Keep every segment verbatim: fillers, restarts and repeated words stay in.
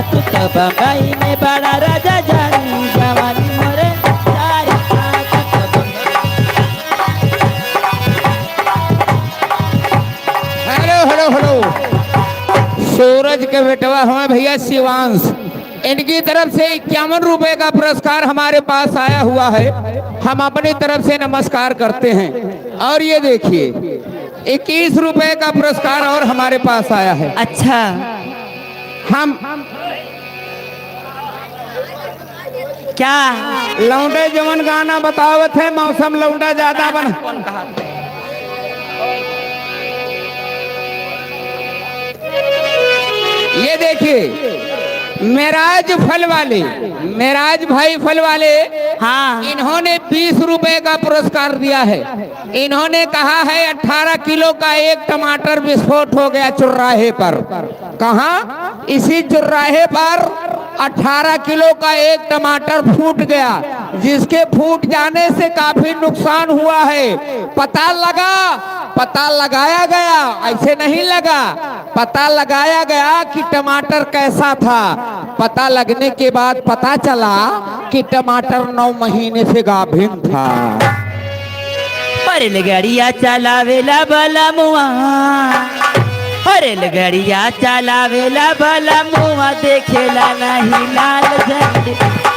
तू तो बम्बई में बड़ा राजा जानी, जवानी मोरे सारी। Hello, hello, hello. सूरज के बेटवा हमें भैया शिवांश, इनकी तरफ से इक्यावन रुपए का पुरस्कार हमारे पास आया हुआ है, हम अपनी तरफ से नमस्कार करते हैं। और ये देखिए, इक्कीस रुपए का पुरस्कार और हमारे पास आया है। अच्छा। हम क्या? लौंडे जवन गाना बतावत है, मौसम लौंडा ज्यादा बन। ये देखिए, मेराज फल वाले, मेराज भाई फल वाले, हाँ। इन्होंने बीस रुपए का पुरस्कार दिया है। इन्होंने कहा है, अठारह किलो का एक टमाटर विस्फोट हो गया चौराहे पर। कहाँ? इसी चौराहे पर अठारह किलो का एक टमाटर फूट गया, जिसके फूट जाने से काफी नुकसान हुआ है। पता लगा, पता लगाया गया, ऐसे नहीं लगा, पता लगाया गया कि टमाटर कैसा था। पता लगने के बाद पता चला कि टमाटर नौ महीने से गाभिन था। रेलगड़िया चलावेला बलमुआ, रेलगड़िया चलावेला बलमुआ, देखेला नहीं लाल झंडी।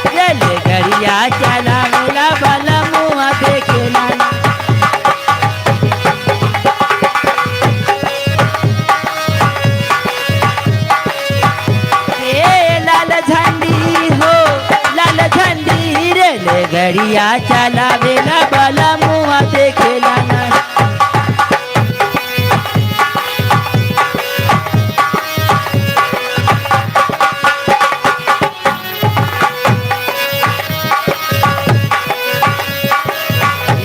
रेलगड़िया चलावेला बलमुआ, देखेला नहीं। ए लाल झंडी हो, लाल झंडी, रेलगड़िया चलावेला बलमुआ, देखेला ना।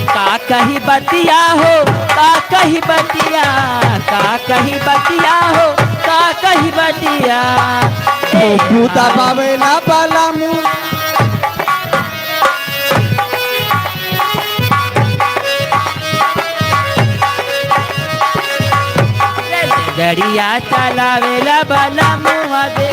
का कही बतिया हो, का कही बतिया, का कही बतिया हो, का कही बतिया। ए तू दबावेला बलमुआ। रेलगड़िया चलावेला बलमुआ, दे।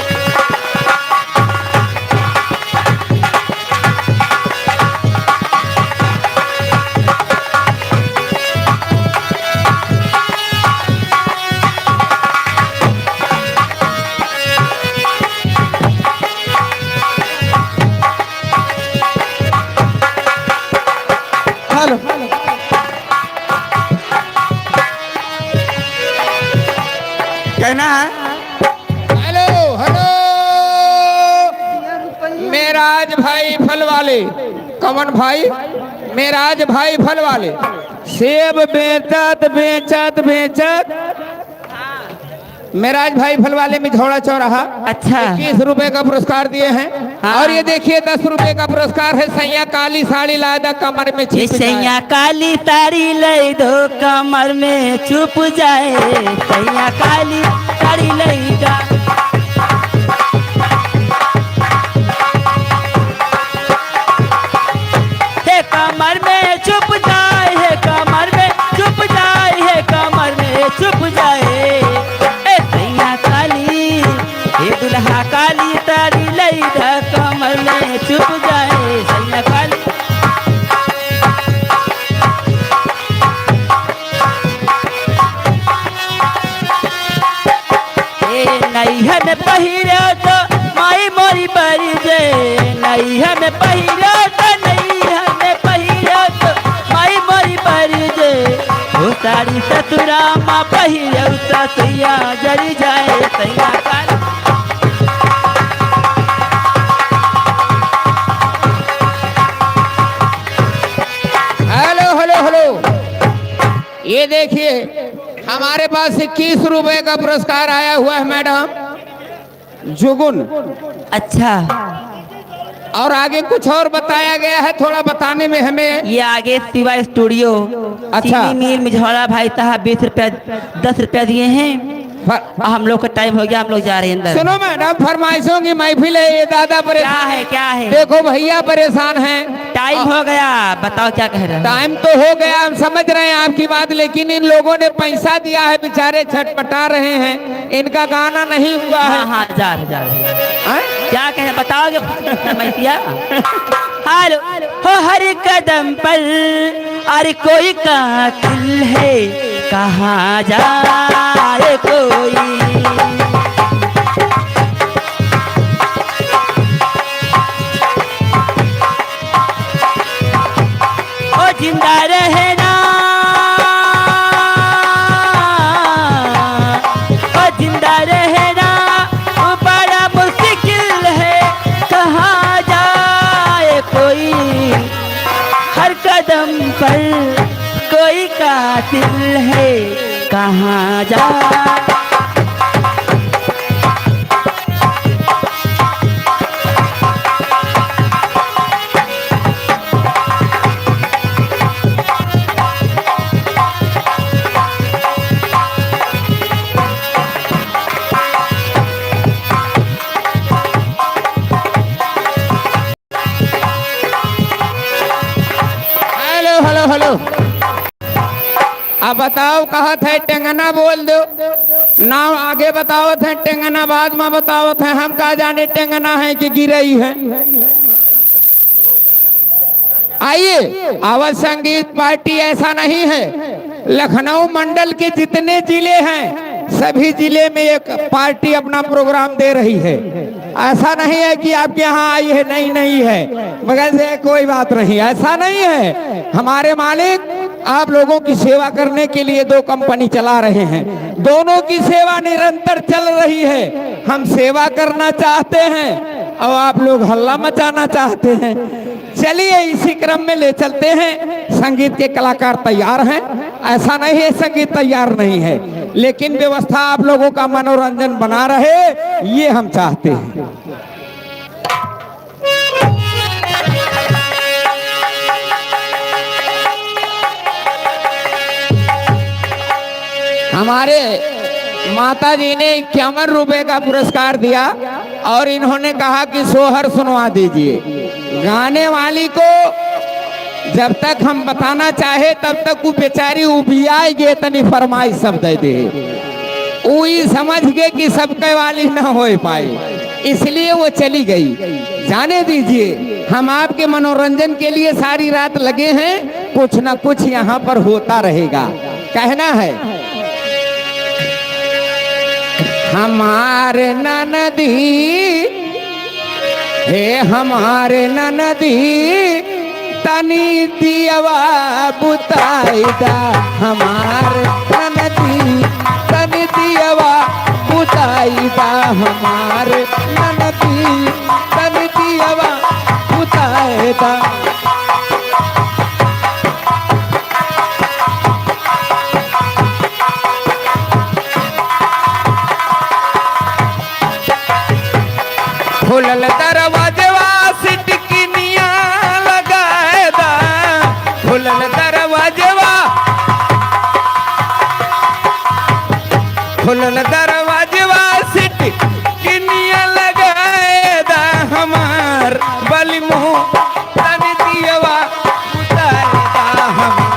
हेलो। कहना है। Hello, hello. मेराज भाई फल वाले। कौन भाई? मेराज भाई फल वाले। सेब बेचत, बेचत, बेचत मेराज भाई फल वाले मिझौड़ा चौराहा। अच्छा। इक्कीस रुपए का पुरस्कार दिए हैं। हाँ। और ये देखिए, दस रुपए का पुरस्कार है, सैया काली साड़ी लादा कमर में ये छिप जाए। सैया काली साड़ी लई दो, कमर में छुप जाए। सैया काली साड़ी लई दा। हे कमर में छुप जाए, हे कमर में छुप जाए, हे कमर में छुप जाए। ए सैया काली, ए दुल्हा काली, तारी लई दा कमर में छुप जाए, सैया काली। ए नैहर में पहिरे तो माई मोरी बरी जे, नैहर में पहिरे तो, नैहर में पहिरे तो माई मोरी बरी जे। हो साड़ी ससुरा मा पहिरे तो सैया जरी जाए, सैया काली। Hello, hello, hello. ये देखिए, हमारे पास इक्कीस रुपए का पुरस्कार आया हुआ है, मैडम। जुगुन। अच्छा। और आगे कुछ और बताया गया है, थोड़ा बताने में हमें। ये आगे शिवा स्टूडियो, अच्छा। चीनी मिल मिझौला भाई साहब, बीस रुपया, दस रुपया दिए हैं। फर- हम लोग का टाइम हो गया, हम लोग जा रहे हैं अंदर। सुनो मैडम, फरमाइशों की महफिल है, ये दादा परेशान क्या है, हैं। क्या है? देखो भैया परेशान हैं। टाइम और हो गया, बताओ क्या कह रहे हो? टाइम तो हो गया, हम समझ रहे हैं आपकी बात, लेकिन इन लोगों ने पैसा दिया है, बेचारे छटपटा रहे हैं, इनका गाना नहीं हुआ है। हाँ, हाँ, जा रहे, जा रहे। हैं? क्या कहे, बताओगे? मैं किया। हेलो। हो हर कदम पर अरे कोई कातिल है, कहाँ जाए कोई। ओ जिंदा रहना, ओ जिंदा रहना, ओ बड़ा मुश्किल है, कहाँ जाए कोई। हर कदम पर कोई कातिल है, कहाँ जा। Hello, hello, hello. अब बताओ, कहत है टेंगना बोल दो, नाम आगे बतावत है, टेंगना बाद में बतावत है। हम का जाने टेंगना है कि गिरई है। आइए, आवाज संगीत पार्टी ऐसा नहीं है। लखनऊ मंडल के जितने जिले हैं, सभी जिले में एक पार्टी अपना प्रोग्राम दे रही है। ऐसा नहीं है कि आपके यहाँ आई है, नहीं, नहीं है, मगर से कोई बात नहीं, ऐसा नहीं है। हमारे मालिक आप लोगों की सेवा करने के लिए दो कंपनी चला रहे हैं, दोनों की सेवा निरंतर चल रही है। हम सेवा करना चाहते हैं और आप लोग हल्ला मचाना चाहते हैं। चलिए, इसी क्रम में ले चलते हैं संगीत के कलाकार तैयार हैं। ऐसा नहीं है संगीत तैयार नहीं है, लेकिन व्यवस्था आप लोगों का मनोरंजन बना रहे, ये हम चाहते हैं। हमारे माता जी ने इक्यावन रुपए का पुरस्कार दिया और इन्होंने कहा कि सोहर सुनवा दीजिए। गाने वाली को जब तक हम बताना चाहे, तब तक वो बेचारी उबियाए गे, इतनी फरमाइश सब दे दे। वो ई समझ गे कि सबके वाली ना हो पाए, इसलिए वो चली गई। जाने दीजिए, हम आपके मनोरंजन के लिए सारी रात लगे हैं, कुछ ना कुछ यहाँ पर होता रहेगा। कहना है, हमार ननदी, हे हमार ननदी, तनी दियवा बुताई दा। हमार ननदी, तनी दियवा बुताई दा। हमार ननदी, तनी दियवा बुताई दा। खुलल दरवाजवा सिटकिनिया लगाए दा, खुलल दरवाजवा, खुलल दरवाजवा सिटकिनिया लगाए दा। हमार बलिमू तनी दियवा बुताए दा। हमार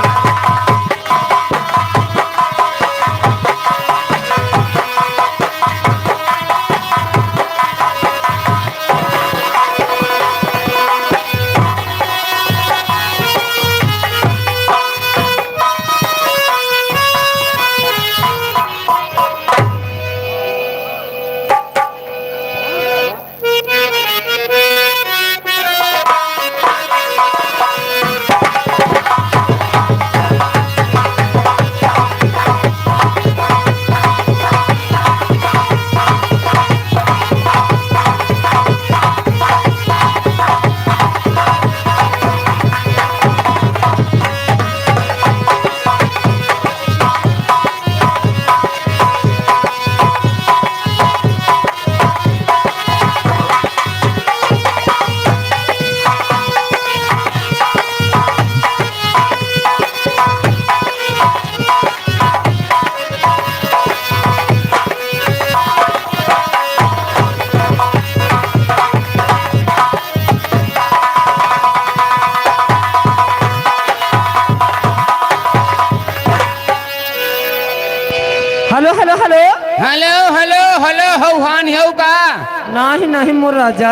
भान हेउ का? नाही, नाही मोर राजा।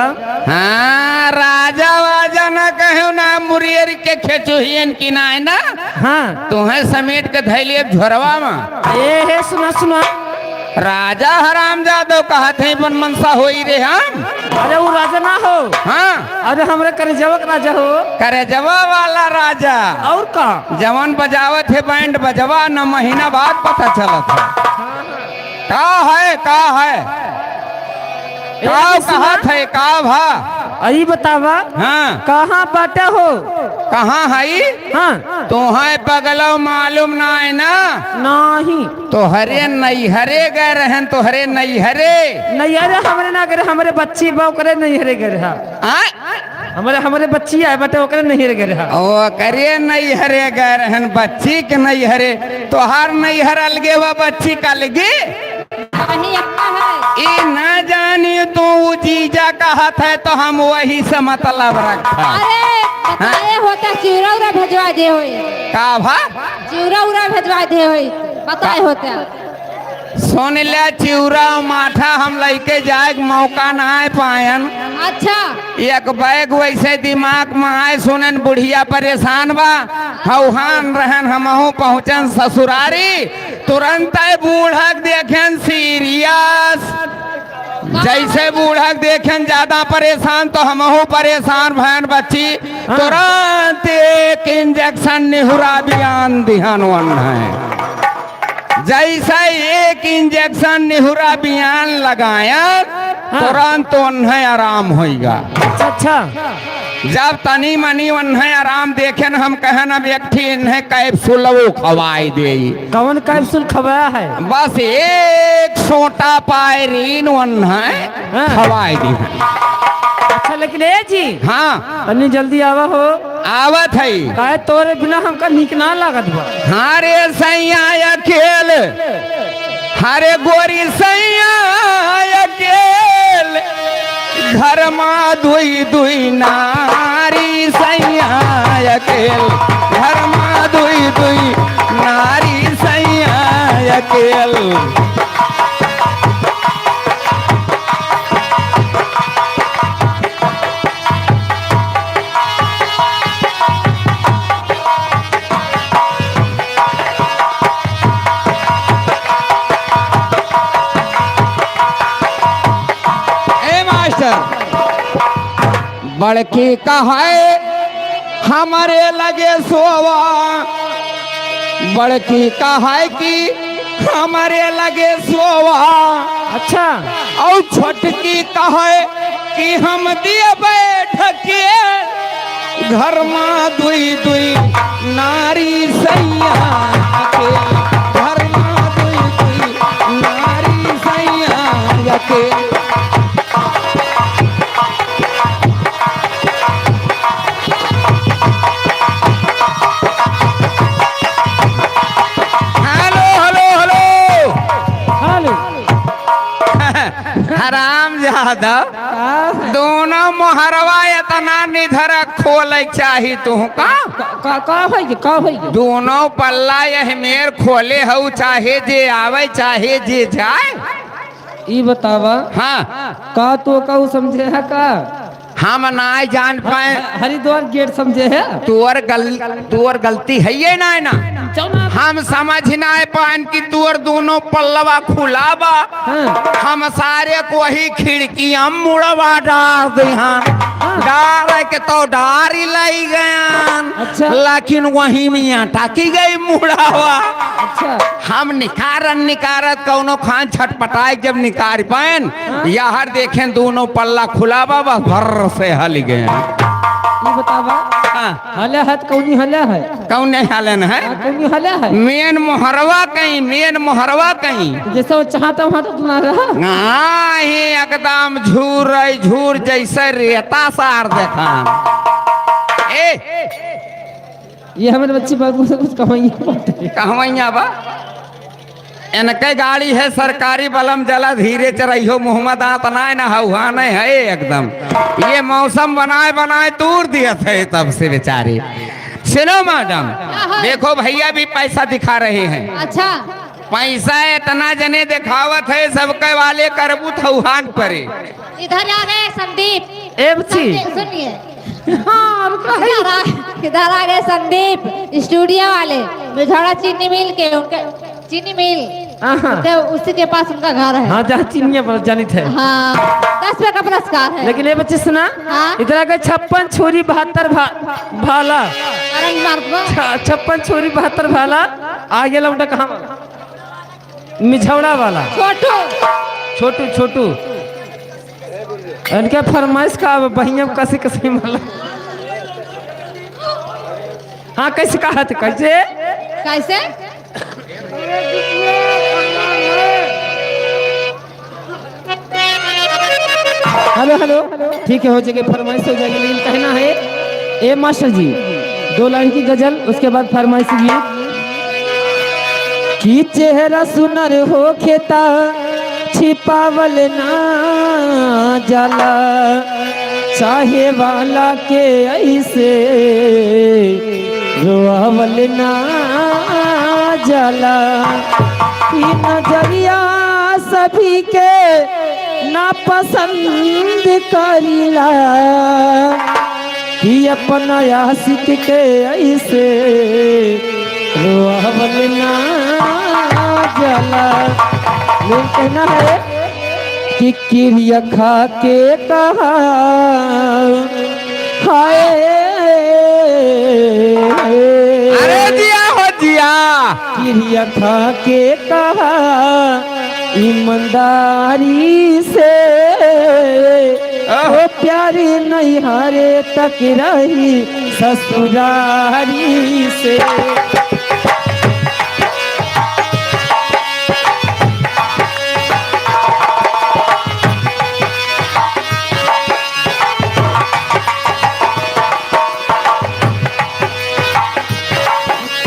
हाँ, राजा वाजा ना कहेउ ना, मुरियर के खेचुहियन की ना है ना। हाँ। तुहैं समेट के धइले अब झोरवा मा। ए हे, सुना, सुना। राजा हरामजादो कहत है, "बन मनसा होई रे हम।" अरे, उ राजा ना हो। हाँ। अरे, हमरे करेजवा के राजा हो। करेजवा वाला राजा। और का? जवन बजावत है बैंड बजवा, न महीना बाद पता चलत है। का है, का है? ए, का सुना। कहत है, का भा? अई बतावा। हाँ। कहाँ बाटे हो? कहाँ हई? हाँ। तोहैं पगलौ मालूम नाहीं ना? नाहीं। तोहरे नैहरे गए रहन, तोहरे नैहरे। नैहरे हमरे ना गए, हमरे बच्ची बा ओकरे नैहरे गए रहा। आय? हमरे, हमरे बच्ची आए बटे ओकरे नैहरे गए रहा। ओकरे नैहरे गए रहन, बच्ची के नैहरे। तोहार नैहर अलगे बा, बच्ची का अलगे? नाहीं, अपना है। ई ना जानी तू उ जीजा कहत है तो हम वही से मतलब रखा। अरे, बताए होता, चिउरा उरा भेजवा दे होई। का भा? चिउरा उरा भेजवा दे होई, बताए का? होता। सुन ले, चिउरा माठा हम लइके जाए के मौका नाहीं पायन। अच्छा। एक बैग वैसे दिमाग मा आए, सुनन बुढ़िया परेशान बा, हौहान रहन, हमहू पहुँचन ससुरारी। तुरंतै बूढ़क देखेन serious। जैसे बूढ़क देखेन ज्यादा परेशान, तो हमहू परेशान भएन बच्ची। हाँ। तुरंत एक injection निहुरा बियान दिहन ओन्हैं। जैसे एक injection निहुरा बियान लगायन, हाँ। तुरंत ओन्हैं आराम होइगा। अच्छा, अच्छा। जब तनी मनी ओन्हैं आराम देखेन, हम कहेन, "अब एक ठी इन्हैं capsule वो खवाई देई।" कौन capsule खवाया है? बस एक सोटा पायरीन ओन्हैं हाँ। खवाई दी। अच्छा, लेकिन ए जी, हाँ। तनी जल्दी आवा हो। आवत है। काहे तोरे बिना हमका नीक ना लागत बा। हाँ रे सैया अकेल, हरे गोरी सैया अकेल, घर मा दुई दुई नारी सैया अकेल, घर मा दुई दुई नारी सैया अकेल। ए मास्टर, बड़की कहै हमरे लगे सोवा, बड़की कहै कि हमरे लगे सोवा। अच्छा। और छोटकी कहै कि हम दिए बैठ के घर मा दुई दुई नारी सैया के, घर मा दुई दुई नारी सैया के। Hello, hello, hello. हेलो। हराम जादा। का? दोनों मोहरवा एतना निधर खोले चाही तू का? का, का, का होई गे, का होई गे? दोनों पल्ला यह मेर खोले हऊ, चाहे जे आवे, चाहे जे जाए। ई बतावा। हाँ। का तू का उ समझे है का? हम नाय जान पाए। ह-, हरिद्वार गेट समझे है? तोर गल-, तोर गलती है ये ना, ना। चल ना। हम समझ नाय पाएन कि तोर दोनों पल्लवा खुला बा। हाँ। हम सारे को वही खिड़कियां मुड़वा डार दे हाँ। हाँ। डार के तो डारी लाई गयान। अच्छा। लेकिन वही में अटकी गई मुड़ावा। अच्छा। हम निकारन निकारत कौनो खान छटपटाए जब निकार पाएन, हाँ। याहर देखेन दोनों पल्ला खुला बा, बस भर से हल गए। ई बतावा, हाँ। हले है त कौनी हले है? कौने हलन है? हाँ, कौनी हले है? मेन मोहरवा कहीं, मेन मोहरवा कहीं। जैसे वो चाहता वहाँ तो तुम्हारा। हाँ, ही एकदम झूर रही, झूर जैसे रेता सार देखा। ए, ये हमरे बच्ची बाबू से कुछ कहवैया बाटे। कहवैया बा। इनके गाड़ी है सरकारी बलम जला धीरे चरइहो मुँह में दाँत नाय ना हौहा नहीं है एकदम। ये मौसम बनाए बनाए तूर दिया थे तब से बेचारे। सुनो मैडम, देखो भैया भी पैसा दिखा रहे हैं। अच्छा। पैसा इतना जने देखावत है, सबके वाले करबू थौहान परे। इधर आ गए संदीप। ए बच्ची। संदीप, सुनिए। हाँ, रुको। इधर आ, इधर आ गए संदीप, स्टूडियो वाले, मिझौड़ा चीनी मिल के, उनके चीनी मिल। हाँ, हाँ। उनके, उसी के पास उनका घर है। हाँ, जहाँ चीनिया पर जानित है। हाँ, दस रुपए का पुरस्कार है। लेकिन ए बच्ची सुना, हाँ? इधर आ गए छप्पन छुरी बहत्तर भा-, भाला। करंट मार दो। छ-, छप्पन छुरी बहत्तर भाला। आगे लौटा कहाँ वाला? मिझौड़ा वाला। छोटू। छोटू, छोटू। इनके फरमाइश का अब बहिया कसी कसी माला। हाँ, कैसे कहा थे, कैसे? कैसे? Hello, hello. ठीक है, हो जाएगी, फरमाइश हो जाएगी, लेकिन कहना है, ए मास्टर जी, दो लाइन की गजल, उसके बाद फरमाइशी गीत। कि चेहरा सुनर होखे ता छिपावल ना जाला, चाहे वाला के ऐसे रोआवल ना जाला। ई नजरिया सभी के नापसंद करीला कि अपना आशिक के ऐसे रोआवल ना जाला। लोग कहना है कि किरिया खा के कहा, हाय। अरे जिया हो जिया। किरिया खा के कहा ईमानदारी से, ओह। ओ प्यारी नैहरे तक रही ससुरारी से।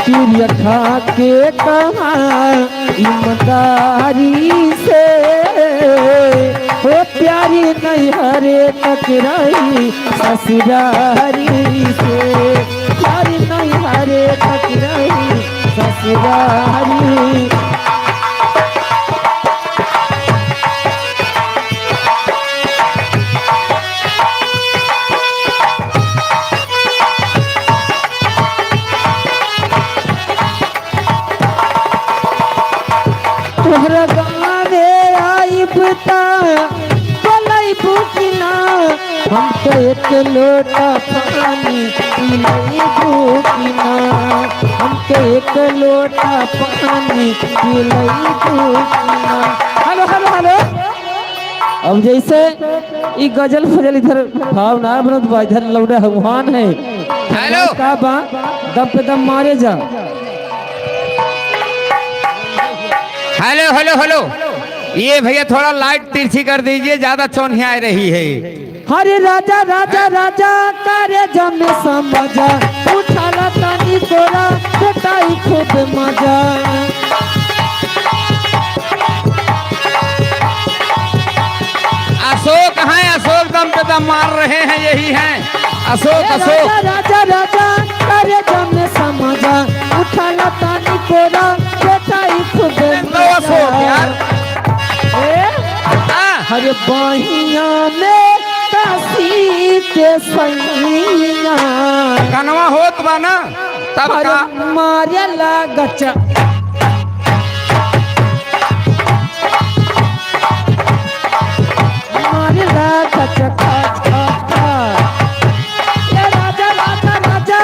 किरिया खा के कहा ईमानदारी से, ओ प्यारी नैहरे तक रही ससुरारी से, प्यारी नैहरे तक रही ससुरारी। तोहरा गाँवे आइब ता बोलैबू कि ना? हमके एक लोटा पानी पिलैबू कि ना? हमके एक लोटा पानी पिलैबू कि ना? Hello, hello, hello. अब जैसे ई गजल फजल इधर भाव ना बनत बा, इधर लौंडा हउहान है। हेलो। का बा? दम पे दम मारे जा। Hello, hello, hello. ये भैया थोड़ा लाइट तिरछी कर दीजिए, ज्यादा चौनिया रही है। हरे राजा, राजा, राजा, करे जमे समझा, उठाला तानी कोरा, बेटाई खूब मजा। अशोक हैं, अशोक दम पे दम मार रहे हैं, यही हैं अशोक, ए अशोक। राजा, राजा, राजा, करे जमे समझा, उठाला तानी कोरा, बेटाई खूब ए, तो अशोक मजा। यार। ए? हाँ। हरे बहिया में काशी के सैया। कनवा होत बा ना, तब अरे का? मारे लागच। मारे लागच, खच, खच, खच। ए राजा, राजा, राजा।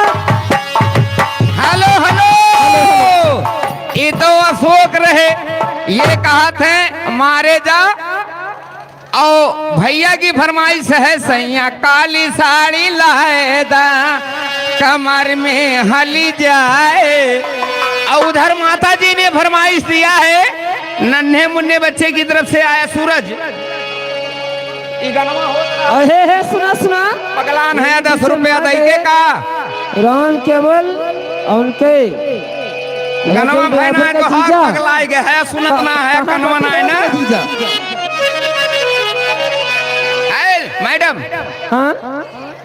Hello, hello. Hello, hello. ये तो अशोक रहे, ये कहत हैं, मारे जा। औ भैया की फरमाइश है, सैया काली साड़ी लाए दा, कमर में हली जाए। और उधर माता जी ने फरमाइश दिया है, नन्हे मुन्ने बच्चे की तरफ से आया सूरज। ई गनवा होत रहा। अहे हे, सुना, सुना। पगलान है, दस रुपया दई के का? राम केवल उनके गनवा भाई ना, तो हाथ पगलाए गए है, सुनत ना है, कनवा ना है ना। ए, मैडम, हाँ?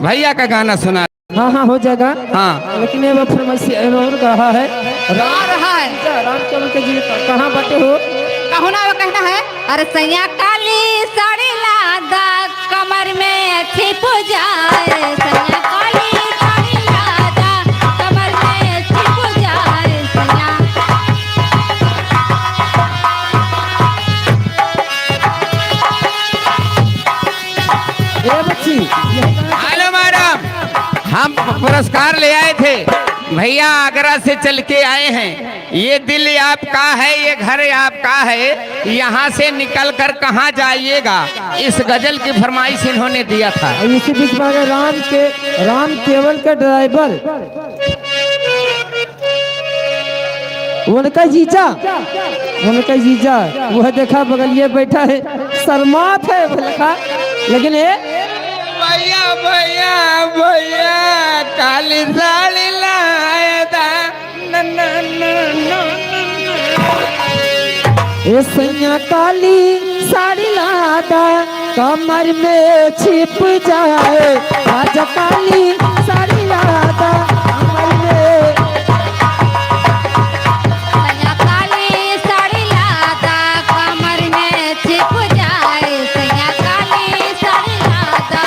भैया का गाना सुना। हाँ, हाँ, हो जाएगा। हाँ। लेकिन ये फरमाइश और रहा है। राम, आ रहा है। राम केवल के जी कहाँ बाटे हो? कहू ना, वो कहना है, अरे सैया काली साड़ी लादा, कमर में छिप जाए। सैया काली साड़ी लादा, कमर में छिप जाए। सैया ए बच्ची, हेलो मैडम, हम पुरस्कार ले आए थे भैया, आगरा से चल के आए हैं। ये दिल आपका है, ये घर आपका है, यहाँ से निकल कर कहाँ जाइएगा? इस गजल की फरमाइश इन्होंने दिया था। और इसी बीच में आ गए राम के, राम केवल के ड्राइवर। उनका जीजा, उनका जीजा, वह देखा बगलिए बैठा है, शर्मात है, बोला, लेकिन ये भैया, भैया, भैया, काली साड़ी लाए दा, ना, ना, ना। ए सैया काली साड़ी लादा, कमर में छिप जाए, राजा काली साड़ी लादा, कमर में। सैया काली साड़ी लादा, कमर में छिप जाए। सैया काली साड़ी लादा,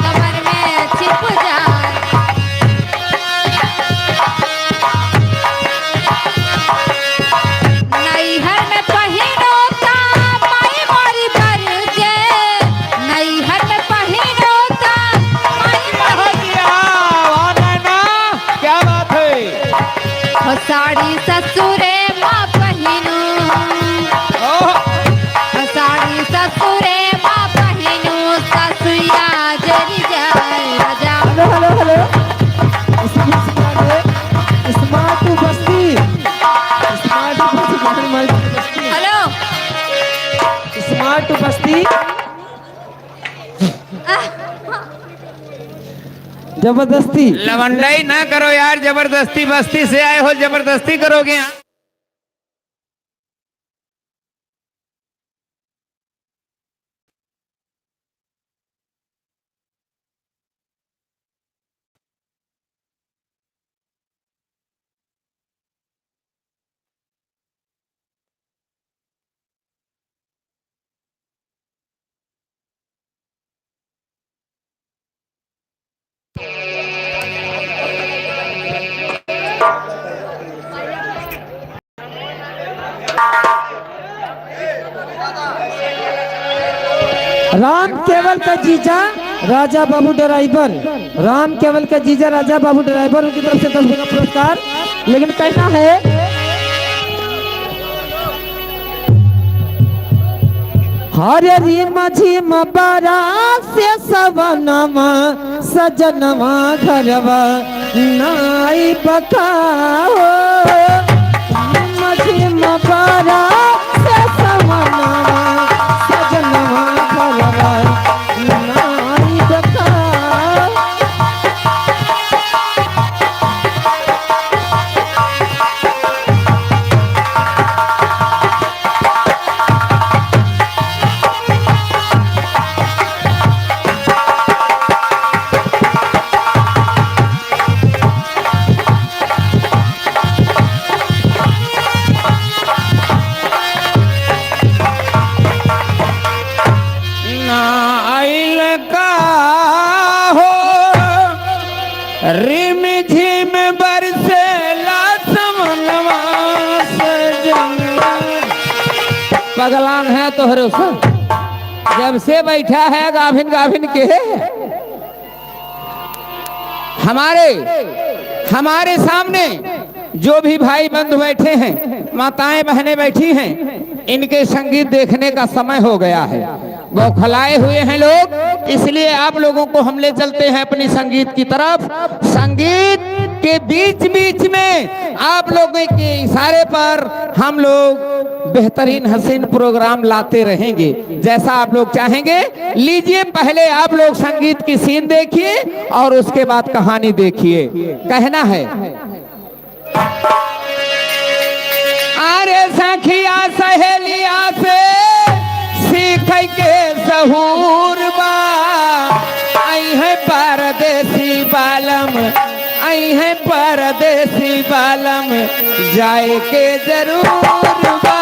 कमर में छिप जाए। नैहर में पहिनो ता माई मोरी गरजे, नैहर में पहिनो ता माई मोरी। क्या बात है? ओ साड़ी ससुरे मा पहिनू, ओह। ओ साड़ी ससुरे मा पहिनू, ससुया जरी जाए राजा। Hello, hello, hello. इसी बीच में आ गए स्मार्ट बस्ती, स्मार्ट बस्ती, हेलो। स्मार्ट बस्ती। जबरदस्ती। लवंडाई ना करो यार, जबरदस्ती बस्ती से आए हो, जबरदस्ती करोगे यहाँ। राम केवल का जीजा राजा बाबू ड्राइवर, राम केवल का जीजा राजा बाबू ड्राइवर, उनकी तरफ से दस रुपये का पुरस्कार। लेकिन कहना है, हरे रिम झिम बरसे सवनवा, सजनवा घरवा नाई बका हो। रिम झिम बरसे सवनवा, सजनवा घरवा नाई बका। ना आइल का हो, रिम झिम बरसेला समनवा सजनवा। पगलान है तोहरे से, जब से बैठा है गाभिन गाभिन के। हमारे, हमारे सामने जो भी भाई बंधु बैठे हैं, माताएं बहनें बैठी हैं, इनके संगीत देखने का समय हो गया है। बौखलाए हुए हैं लोग, इसलिए आप लोगों को हम ले चलते हैं अपनी संगीत की तरफ। संगीत के बीच बीच में आप लोगों के इशारे पर हम लोग बेहतरीन हसीन प्रोग्राम लाते रहेंगे, जैसा आप लोग चाहेंगे। लीजिए, पहले आप लोग संगीत की सीन देखिए और उसके बाद कहानी देखिए। कहना है, अरे सखिया सहेलिया से सीख के सहूर बा, आई है परदेसी बालम, आई है परदेसी बालम, जाए के जरूर बा।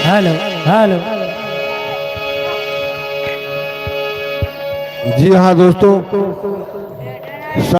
Hello, hello. जी हाँ दोस्तों,